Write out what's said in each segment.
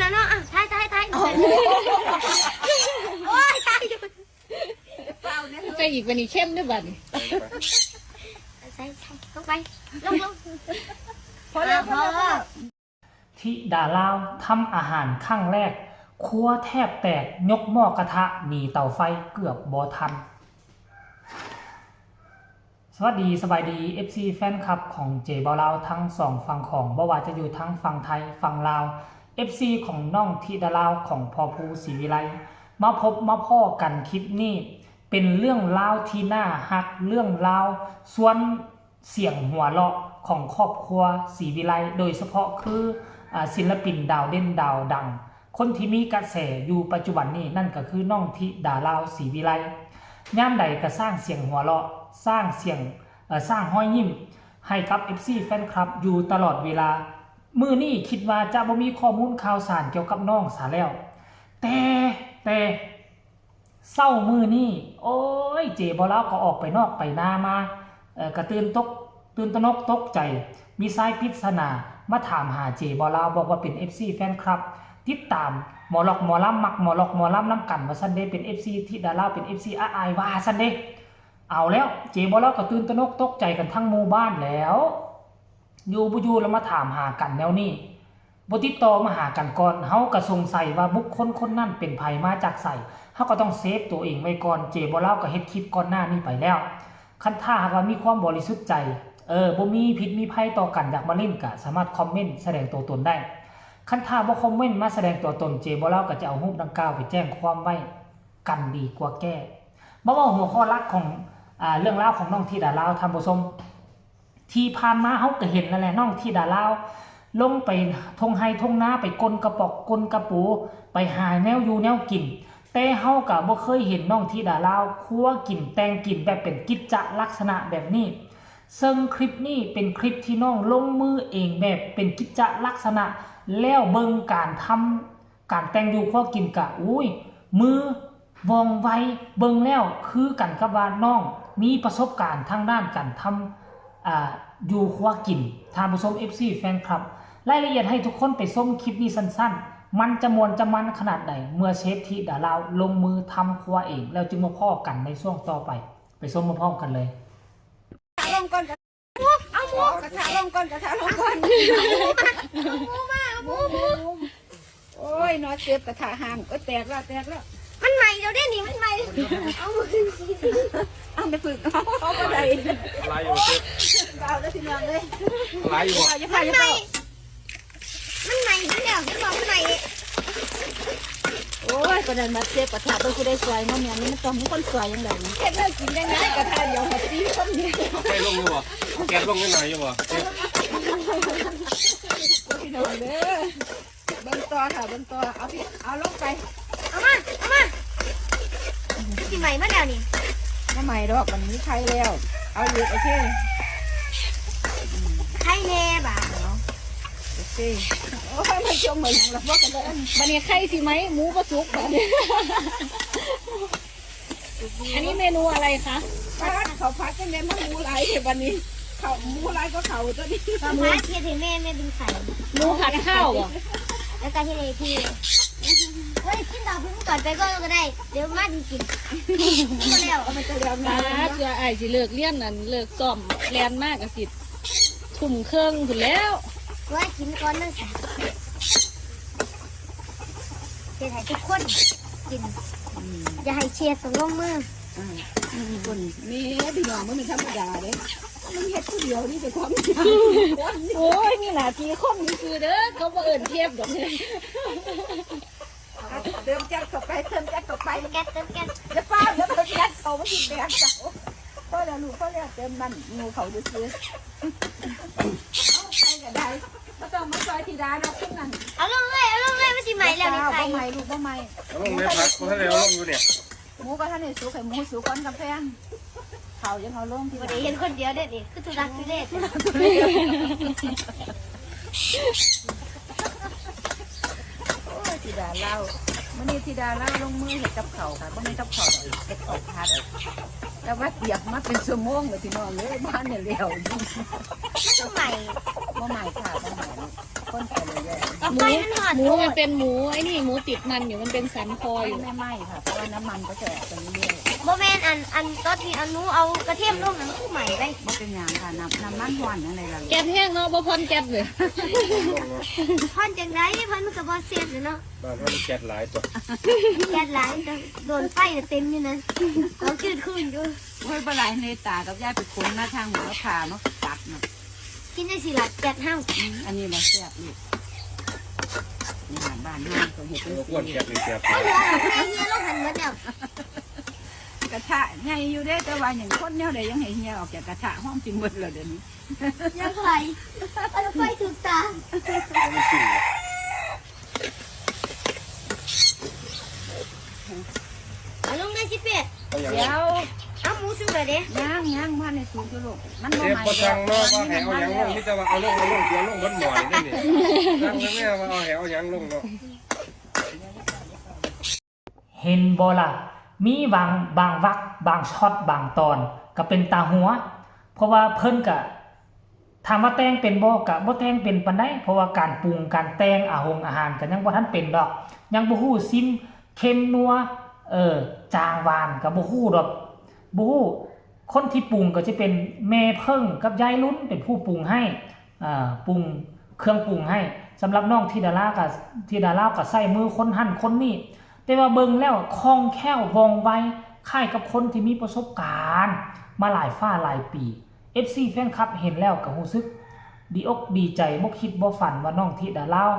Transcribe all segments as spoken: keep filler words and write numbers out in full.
แล้วเนาะ อ่ะ ถ่าย ถ่าย ถ่าย โอ้ย ถ่ายอยู่ ใส่อีกวันนี้เข้มด้วยบัดนี้ ใส่ ใส่ ลงไป ลง ลง พอแล้ว พอแล้ว พอแล้ว ธิดาลาวทำอาหารครั้งแรก ครัวแทบแตก ยกหม้อกระทะหนีเตาไฟเกือบบ่ทัน สวัสดี สบายดี เอฟซี แฟนคลับของเจบ่าวลาวทั้งสองฝั่งของ บ่ว่าจะอยู่ทั้งฝั่งไทย ฝั่งลาว เอฟซี ของน้องธิดาลาวของพ่อภูศรีวิไล มาพบมาพ้อกันคลิปนี้ เป็นเรื่องราวที่น่าฮัก เรื่องราวชวนเสียงหัวเราะของครอบครัวศรีวิไล โดยเฉพาะคือ อ่า ศิลปินดาวเด่นดาวดัง คนที่มีกระแสอยู่ปัจจุบันนี้ นั่นก็คือน้องธิดาลาวศรีวิไล ยามใดก็สร้างเสียงหัวเราะ สร้างเสียง เอ่อ สร้างรอยยิ้มให้กับ เอฟซี แฟนคลับอยู่ตลอดเวลา มื้อนี้คิดว่าจะบ่มีข้อมูลข่าวสารเกี่ยวกับน้องซะแล้ว แต่ แต่ เช้ามื้อนี้ โอ้ย เจบ่าวลาวก็ออกไปนอกไปนามา เอ่อ ก็ตื่นตก ตื่นตระหนกตกใจ มีสายปริศนามาถามหาเจบ่าวลาว บอกว่าเป็น เอฟซี แฟนคลับ ติดตามหมอล็อกหมอลำ มักหมอล็อกหมอลำนำกันว่าซั่นเด้ เป็น เอฟซี ธิดาลาว เป็น เอฟซี อ้ายว่าซั่นเด้ เอาแล้ว เจบ่าวลาวก็ตื่นตระหนกตกใจกันทั้งหมู่บ้านแล้ว อยู่บ่อยู่แล้วมาถามหากันแนวนี้ บ่ติดต่อมาหากันก่อน เฮาก็สงสัยว่าบุคคลคนนั้นเป็นไผมาจากไส เฮาก็ต้องเซฟตัวเองไว้ก่อน เจบ่าวลาวก็เฮ็ดคลิปก่อนหน้านี้ไปแล้ว คันถ้าหากว่ามีความบริสุทธิ์ใจ เออ บ่มีพิษมีภัยต่อกัน อยากมาเล่นก็สามารถคอมเมนต์แสดงตัวตนได้ คันถ้าบ่คอมเมนต์มาแสดงตัวตน เจบ่าวลาวก็จะเอารูปดังกล่าวไปแจ้งความไว้กันดีกว่าแก้ มาเว้าหัวข้อหลักของ อ่า เรื่องราวของน้องธิดาลาว ท่านผู้ชม ที่ผ่านมาเฮาก็เห็นแล้วแหละ น้องธิดาลาว ลงไปท่งไฮ่ท่งนา ไปก้นกะปอกก้นกะปู ไปหาแนวอยู่แนวกิน แต่เฮาก็บ่เคยเห็นน้องธิดาลาวครัวกินแต่งกินแบบเป็นกิจจะลักษณะแบบนี้ ซึ่งคลิปนี้เป็นคลิปที่น้องลงมือเองแบบเป็นกิจจะลักษณะ แล้วเบิ่งการทำ การแต่งอยู่ครัวกินกะ อุ้ย มือว่องไว เบิ่งแล้วคือกันกับว่าน้องมีประสบการณ์ทางด้านการทำ อ่า อยู่ครัวกิน ท่านผู้ชม เอฟซี แฟนคลับ รายละเอียดให้ทุกคนไปชมคลิปนี้สั้นๆ มันจะม่วนจะมันขนาดใด เมื่อเชฟธิดาลาวลงมือทำครัวเอง แล้วจึงมาพ้อกันในช่วงต่อไป ไปชมพร้อมๆกันเลย ลงก่อน เอาหมู กระทะลงก่อน กระทะลงก่อน เอาหมูมา เอาหมูมา เอาหมู โอ้ย นอนเจ็บกระทะห่าง โอ้ย แตกแล้ว แตกแล้ว มันใหม่แล้วเด้นี่ มันใหม่ เอามือ เอาไปฝึก เอา เอาไปไหน อะไรอยู่เจ็บ เอาแล้วพี่น้องเอ้ย อะไรอยู่ อย่าพา มันใหม่ อย่าพา มันใหม่ มันเดี๋ยวมันบอกมันใหม่ โอ้ย ก็นั่นมาเจ็บกระทะ เบิ่งผู้ใดซอยมาแม่น มันต้องมีคนซอยจังใด๋นี่ เฮ็ดให้กินจังได๋ กระทะเดียวหมดสี่คนนี่ เอาไฟลงอยู่บ่ เอาแก๊สลงนิดหน่อยอยู่บ่ พี่น้องเด้อ เบิ่งต่อค่ะ เบิ่งต่อ เอาพี่ เอาลงไป เอามา เอามา สิใหม่มาแล้วนี่ บ่ใหม่ดอก มันมีไข่แล้ว เอาอีก โอเค ไข่แน่บาด เอา โอเค โอ้ย มันจมเหมือนหยังล่ะ บ่กันเลย บัดนี้ไข่สิไหม หมูบ่สุกบัดนี้ อันนี้เมนูอะไรคะ ผัด เขาผัดจังได๋ มันหมูหลายเด้บัดนี้ เขาหมูหลายกว่าเขาตัวนี้ ก็ผัดเฮ็ดให้แม่ แม่เป็นไข่ หมูผัดข้าวเหรอ แล้วก็เฮ็ดให้พี่ เฮ้ย กินดอกเพิ่งก่อนไปก่อนก็ได้ เดี๋ยวมากิน ก็แล้ว มันจะแล้ว อ่า นะ เพื่ออ้ายสิเลิกเรียนนั่น เลิกซ้อมแล่นมากก็สิ ทุ่มครึ่งพุ้นแล้ว ว่ากินก่อนนั่นสิ เฮ็ดให้ทุกคนกิน อืม อย่าให้เชียร์ต้องลงมือ อ่า อืม คน แม่พี่น้อง มันไม่ธรรมดาเด้ มันเฮ็ดผู้เดียวนี่แต่ความ โอ้ย มีหน้าที่คนซื่อๆเด้อ เขาบ่เอิ้นเชฟดอก เติมแก๊สเข้าไป เติมแก๊สเข้าไป แก๊ส เติมแก๊ส อย่าฟ้าว อย่าเติมแก๊สเข้า มันสิแตกเจ้า พอแล้วลูก พอแล้ว เติมมันหมูเขาซื่อๆ เอาไปก็ได้ บ่ต้องมาซอยธิดาดอกซุมนั้น เอาลงเลย เอาลงเลย มันสิไหม้แล้วนี่ ไข่ บ่ไหม้ลูก บ่ไหม้ เอาลงแม่ผัก บ่ทันได้เอาลงอยู่เนี่ย หมูบ่ทันได้สุก ให้หมูสุกก่อนกาแฟ เขายังเอาลงทีหลัง บ่ได้เฮ็ดคนเดียวเด้นี่ คือทุลักทุเล โอ้ย ธิดาลาว มื้อนี้ธิดาลาวลงมือเฮ็ดกับข้าวค่ะ บ่แม่นกับข้าวดอก เฮ็ดข้าวผัด แต่ว่าเตรียมมาเป็นชั่วโมงเลยพี่น้องเอ้ย บ่ทันได้แล้ว มันจะไหม้ บ่ไหม้ค่ะ บ่ไหม้ลูก หมู หมูมันเป็นหมูไอ้นี่ หมูติดมันอยู่ มันเป็นสันคออยู่ ไม่ไหม้ค่ะ เพราะว่าน้ำมันก็จะออกไปเรื่อยๆ บ่แม่น อัน อันตอนที่อันหนูเอากระเทียมลงนั้นคือใหม่ไป บ่เป็นหยังค่ะ น้ำ น้ำมันฮ้อนจั่งใด๋ล่ะลูก แก๊สแฮงเนาะ บ่ผ่อนแก๊สเลย ผ่อนจั่งใด๋ ผ่อนมันก็บ่เสร็จเลยเนาะ บ้านเฮามีแก๊สหลายตัว แก๊สหลาย แต่โดนไฟน่ะเต็มอยู่นะ เอาจืดขึ้นอยู่ โอ้ย บ่หลาย ในตากับยายไปขนมาทางหัวขามาตัดน่ะ กินได้สิล่ะ แก๊สเฮา อืม อันนี้ล่ะแซ่บนี่ นี่ล่ะบ้านเฮาต้องเฮ็ดจั่ง รบกวน ซี้ แก๊สนี่แซ่บ เอาเรือลงหันหมดแล้ว กระทะใหญ่อยู่เด้ แต่ว่าหยังคนแนวใด๋ยังให้เหี่ยออกจากกระทะ ฮ้อนจริงหมดแล้วเดี๋ยวนี้ ยังไฟ เอาไฟถูกตา มันสิ เอาลงได้สิเปีย เอาหยัง เดี๋ยว เอาหมูสุกแล้วเด้ ยัง ยัง บ่ทันได้สุกอยู่ลูก มันบ่ เชฟ ไหม้ บ่สั่งเนาะ ว่าให้เอาหยังลง มีแต่ว่าเอาลง เอาลง เดี๋ยวลงเบิดหม้อเลยนี่ สั่งแม่ว่าเอาให้เอาหยังลงเนาะ เห็นบ่ล่ะ มีบาง บางวรรค บางช็อต บางตอน ก็เป็นตาหัว เพราะว่าเพิ่นก็ ถามว่าแต่งเป็นบ่ ก็บ่แต่งเป็นปานใด เพราะว่าการปรุง การแต่งอาหงอาหารก็ยังบ่ทันเป็นดอก ยังบ่ฮู้ซิม เค็ม นัว เออ จาง หวาน ก็บ่ฮู้ดอก บ่ฮู้ คนที่ปรุงก็จะเป็นแม่เพิ่งกับยายลุ้นเป็นผู้ปรุงให้ อ่า ปรุง เครื่องปรุงให้ สำหรับน้องธิดาลาวก็ ธิดาลาวก็ใช้มือคนหั่นคนนี่ แต่ว่าเบิ่งแล้วคล่องแคล่วว่องไว คล้ายกับคนที่มีประสบการณ์มาหลายฟ้าหลายปี เอฟซี แฟนคลับเห็นแล้วก็รู้สึกดีอกดีใจ บ่คิดบ่ฝันว่าน้องธิดาลาว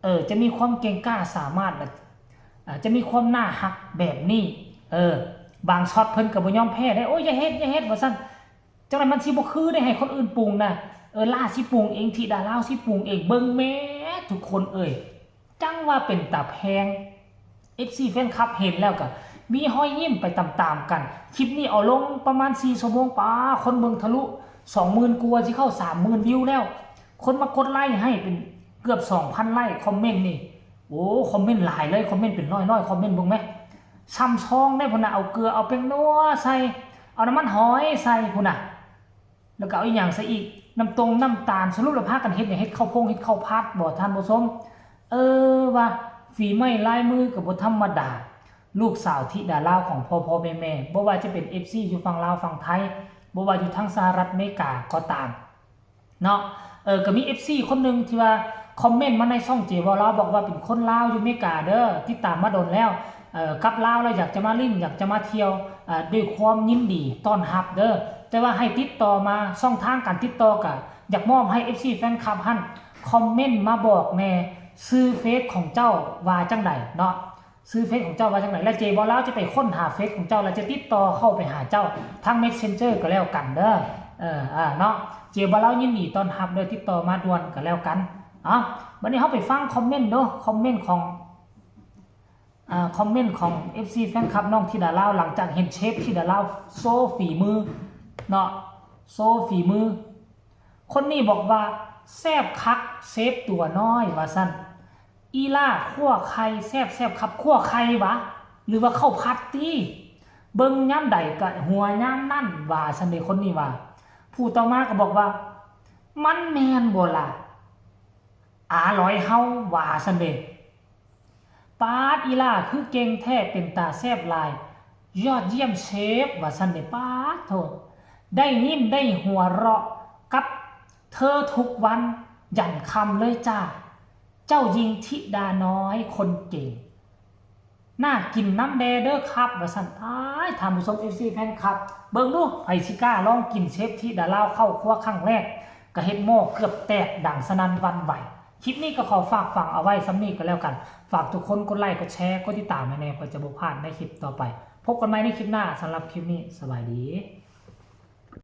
เออ จะมีความเก่งกล้าสามารถ และ อ่า จะมีความน่าฮักแบบนี้ เออ บางช็อตเพิ่นก็บ่ยอมแพ้เด้ โอ้ย อย่าเฮ็ด อย่าเฮ็ด ว่าซั่น จั่งใด๋มันสิบ่คือได้ให้คนอื่นปรุงนะ เออ ลาสิปรุงเอง ธิดาลาวสิปรุงเอง เบิ่งแหมทุกคนเอ้ย จั่งว่าเป็นตาแพง เอฟซี แฟนคลับเห็นแล้วก็มีฮอยยิ้มไปตามๆกัน คลิปนี้เอาลงประมาณสี่ชั่วโมง ป๊า คนเบิ่งทะลุสองหมื่นกว่า สิเข้าสามหมื่นวิวแล้ว คนมากดไลค์ให้เป็นเกือบสองพันไลค์ คอมเมนต์นี่ โอ้ คอมเมนต์หลายเลย คอมเมนต์เป็นร้อยๆ คอมเมนต์เบิ่งแหม ซ่ำซองได้พุ้นน่ะ เอาเกลือ เอาแป้งนัวใส่ เอาน้ำมันหอยใส่พุ้นน่ะ แล้วก็เอาอีหยังใส่อีก น้ำตรงน้ำตาล สรุปแล้วพากันเฮ็ดหยัง เฮ็ดข้าวโพง เฮ็ดข้าวผัดบ่ ท่านผู้ชม เออ ว่าฝีไม้ลายมือก็บ่ธรรมดา ลูกสาวธิดาลาวของพ่อๆ แม่ๆ บ่ว่าจะเป็น เอฟซี อยู่ฝั่งลาวฝั่งไทย บ่ว่าอยู่ทางสหรัฐอเมริกาก็ตาม เนาะ เออ ก็มี เอฟซี คนหนึ่งที่ว่าคอมเมนต์มาในช่องเจเว้าลาว บอกว่าเป็นคนลาวอยู่อเมริกาเด้อ ติดตามมาโดนแล้ว เออ กลับลาวแล้วอยากจะมาเล่น อยากจะมาเที่ยว เอ่อ ด้วยความยินดีต้อนรับเด้อ แต่ว่าให้ติดต่อมา ช่องทางการติดต่อก็อยากมอบให้ เอฟซี แฟนคลับหั่น คอมเมนต์มาบอกแหน่ ชื่อเฟซของเจ้าว่าจั่งใดเนาะ ชื่อเฟซของเจ้าว่าจั่งใด แล้วเจเว้าลาวจะไปค้นหาเฟซของเจ้า แล้วจะติดต่อเข้าไปหาเจ้าทาง Messenger ก็แล้วกันเด้อ เออ อ่า เนาะ เจเว้าลาวยินดีต้อนรับเด้อ ติดต่อมาด่วนก็แล้วกัน เอ้า บัดนี้เฮาไปฟังคอมเมนต์เด้อ คอมเมนต์ของ อ่า คอมเมนต์ของ เอฟซี แฟนคลับน้องธิดาลาว หลังจากเห็นเชฟธิดาลาวโชว์ฝีมือเนาะ โชว์ฝีมือ คนนี้บอกว่า แซ่บคักเชฟตัวน้อย ว่าซั่น อีหล่าคั่วไข่แซ่บ แซ่บคัก คั่วไข่หวา หรือว่าข้าวผัดติ เบิ่งยามใดก็หัวยามนั้น ว่าซั่นเด้ คนนี้ว่า ผู้ต่อมาก็บอกว่า มันแม่นบ่ล่ะ อาหลอยเฮา ว่าซั่นเด้ ป๊าด อีหล่าคือเก่งแท้ เป็นตาแซ่บหลาย ยอดเยี่ยมเชฟ ว่าซั่นเด้ ป๊าดโธ่ ได้ยิ้มได้หัวเราะกับเธอทุกวัน ยันค่ำเลยจ้า เจ้าหญิงธิดาน้อยคนเก่ง น่ากินนำแด่เด้อครับ ว่าซั่น อ้าย ท่านผู้ชม เอฟซี แฟนคลับ เบิ่งดู ไผสิกล้าลองกินเชฟธิดาลาวเข้าครัวครั้งแรก ก็เฮ็ดหม้อเกือบแตกดังสนั่นหวั่นไหว คลิปนี้ก็ขอฝากฝังเอาไว้ส่ำนี้ก็แล้วกัน ฝากทุกคนกดไลค์ กดแชร์ กดติดตามให้แหน่ เพื่อจะบ่พลาดในคลิปต่อไป พบกันใหม่ในคลิปหน้า สำหรับคลิปนี้ สบายดี